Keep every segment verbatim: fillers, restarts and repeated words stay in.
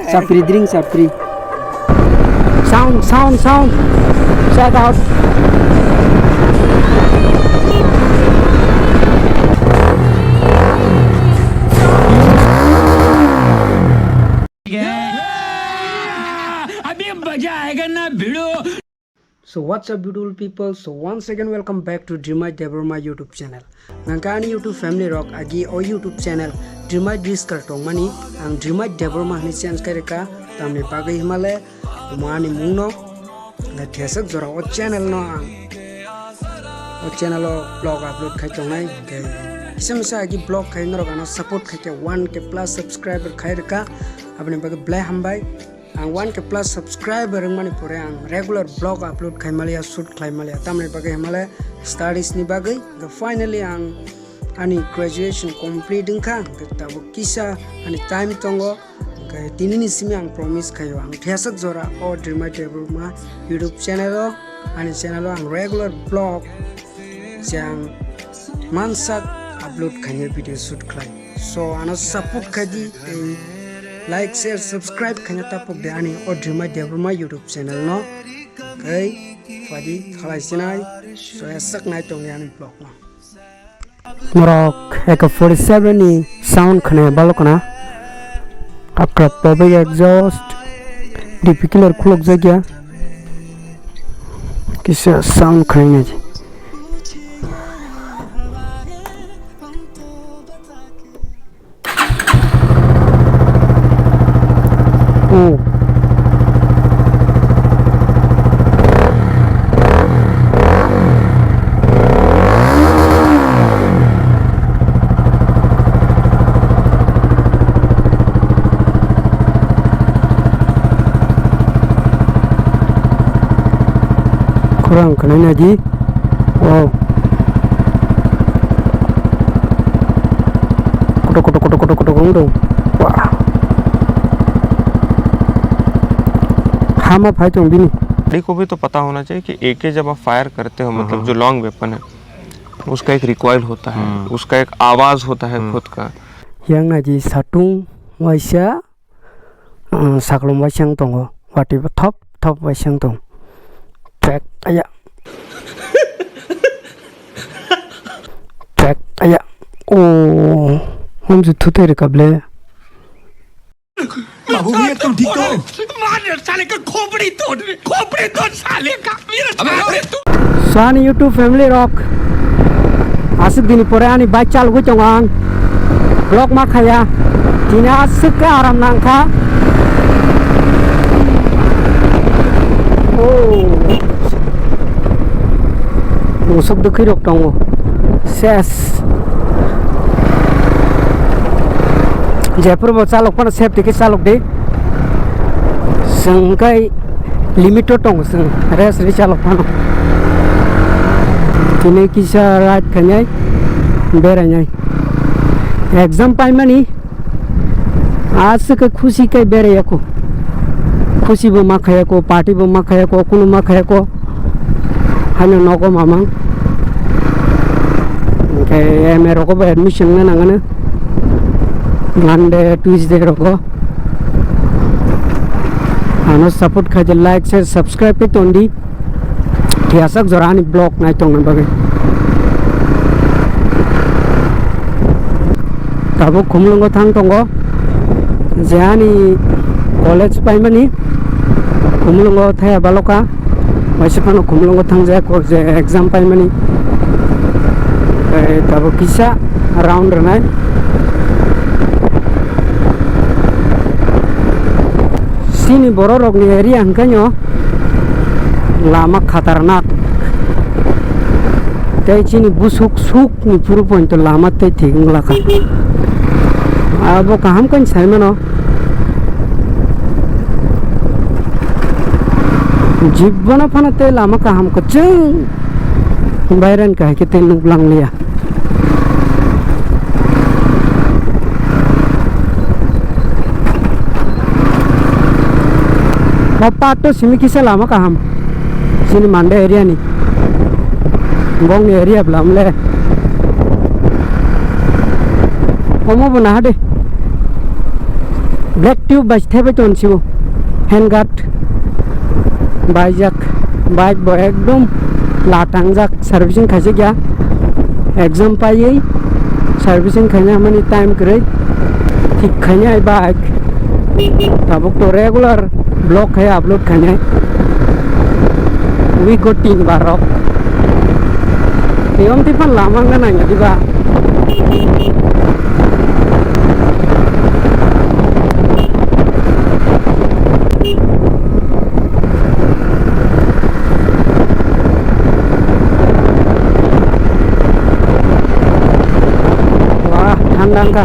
Chapri, drink chapri. Sound, sound, sound. Check out. अभी मजा आएगा ना भिड़ो। So what's up, beautiful people? So once again, welcome back to Drimai Debbarma YouTube channel. Nangkha ani YouTube family rok agi o YouTube channel Drimai Diskar tongmani, ang Drimai Debbarma hwnwi change khai rwkha, tamni bagwi himale omo ani mungno thesek jora o channel no ang o channel o vlog upload khai tongnai. Hwnkhe kisa misa agi vlog khai norok ano support khai khe one K plus subscriber khai rwkha, aboni bagwi belai hambai. Ang one K plus subscriber wngmani pore ang regular vlog upload khaimaliya, shoot khlaimaliya, tamni bagwi himale studies ni bagwi. Hwnkhe finally ang ani graduation complete wngkha, hwnkhe tabuk kisa ani time tongo, hwnkhe tinini simi ang promise khaio ang thesek jora o Drimai Debbarma YouTube channel o, ani channel o ang regular vlog je ang mansak upload khainai video shoot khlai. So ano support khai di, tei like, share, subscribe khaina tapuk de ani o Drimai Debbarma YouTube channel no. Kai padi khalai sinai, so esak nai tong ani vlog no. Norok A K forty seven ni sound khne balok na. Akra pobe exhaust, D P killer khulok jagya. Kisa sound khne nai. Khorang khwnai nai di. Wow. Kotok, kotok, kotok, kotok, kotok wng tong. Wah. Hama phai tong bini. गाड़ी को भी तो पता होना चाहिए कि एके जब आप फायर करते हो, मतलब, हाँ। जो लॉन्ग वेपन है, उसका एक रिकॉइल होता है, हम्म। उसका एक आवाज होता है हम्म। खुद का। Yang naji satung waisa, ah, saklom waisa wng tongo, wati bo thop thop waisa wng tong. Track aya. Track aya. Oh, hum ju thutai rwkha ble. बाबू भैया, तुम ठीक तो हो? मार साले का खोपड़ी तोड़, खोपड़ी तोड़ साले का। Sani YouTube family rok, aswk dini pore ani bike chalugwi tongo ang. Vlog ma khaya. Tini aswk khe aram nangkha. Oh. Musuk dwkhwi rok tongo. Ses. Jephuru bo chalok phano safety khe chalok di. Chwng kai limit o tongo chwng. Rest ri chalok phano. Tini kisa ride khainai, berainai. Exam paimani. Aswk khe khusi khe beraiya kho. Khusi bo ma khaiya kho, party bo ma khaiya kho, kunu ma khaiya kho. Haino nogo mamang. Hwnkhe M A rogo bo admission wngna nangano. Monday, Tuesday rogo. Ano support khaidi, like, share, subscribe khe tondi. Phiyasak jora ani vlog nai tongna bagwi. Tabuk Khumulwngo thang tongo, je ani college paimani Khumulwngo thaya baloka, waisa phano Khumulwngo thangjak je exam paimani. Tei tabuk kisa round rwnai. Chini borok rokni area hwnkhe no lama khatarnak. Tei chini busuk suk ni puru pointo lama tei thik wng lakha. Abo kaham khe sai mano. Jibbono phano tei lama kaham kwchwng. Bairan kahai khe tei nuk lang liya. O part o simi kisa lama kaham. Chini Monday area ni. Bongni area bwlam le. Omo bo naha de. Black tube bai thepai ton sibo. Hand guard baijak, bike bo ekdom latangjak, servicing khaijak ya. Exam paiwi servicing khaina mani time kwrwi thik khaina ai bike. Tabuk to regular vlog khai upload khainai. Wi go tin barok. Tiyom tipan lama wngna nangya diba. Wah, thanda wngkha.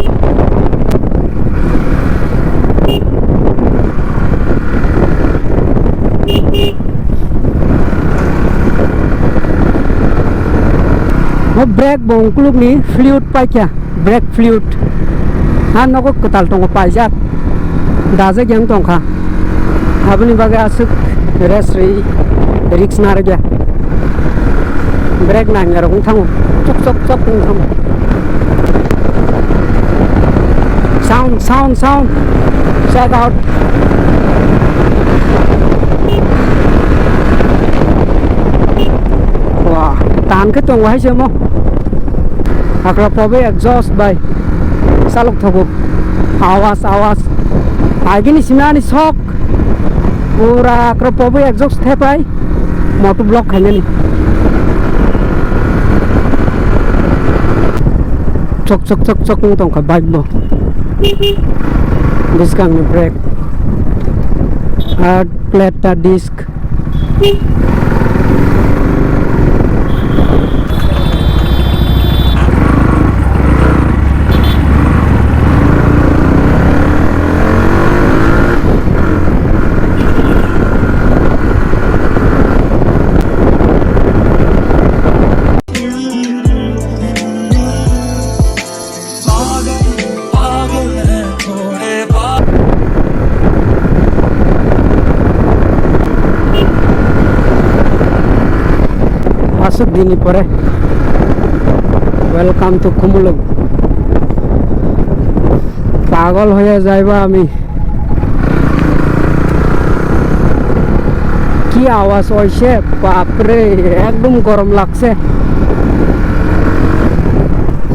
O brake bo ungkulukni fluid paikha, brake fluid. Ha nogo kwtal tongo paijak, dajak yang tongkha. Aboni bagwi aswk rest rwi risk narwkya. Brake nangya rok wng thango. Chok, chok, chok wng thango. Sound, sound, sound. Check out. Wah, tan khe tongo hai se mo. Hakra pobe exhaust bai. Salok thogo. Awas, awas. Agini sinani sok. Pura hakra pobe exhaust thepai. Moto block khainani. Chok, chok, chok, chok wng tongkha bike bo. Bwskangni brake. Ar plate ta disc. Aswk dini pore. Welcome to Khumulwng. পাগল হয়ে যাইবা আমি। কি আওয়াজ হইছে, বাপরে, একদম গরম লাগছে।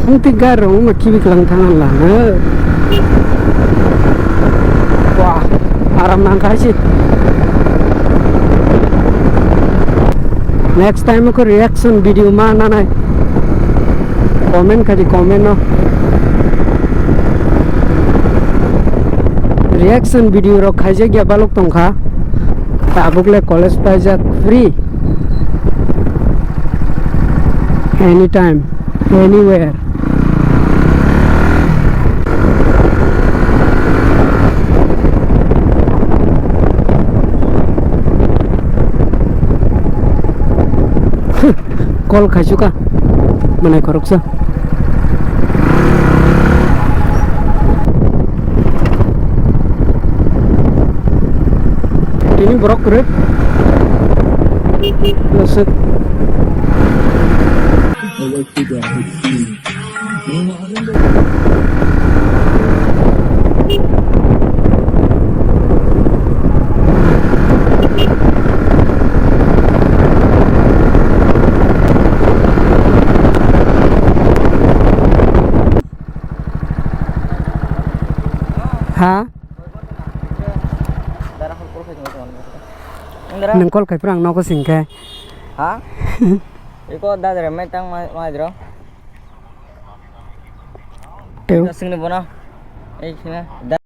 Hungti gar rong ma kibi klang thangan la, he. Wah, aram nang khai si. Next time ko reaction video ma nanai. Comment khaidi, comment no. Reaction video rok khaijak ya balok tongkha. Tabuk le college paijak free. Anytime, anywhere. Call khaisukha. Manai khoroksa. Tini borok kwrwi. Losek. Ha? Nwng call khai phuru ang nogo singkhe. Ha? Iko dadre mai tang mai, mai dro. Teo. Singni bono. Ei sina.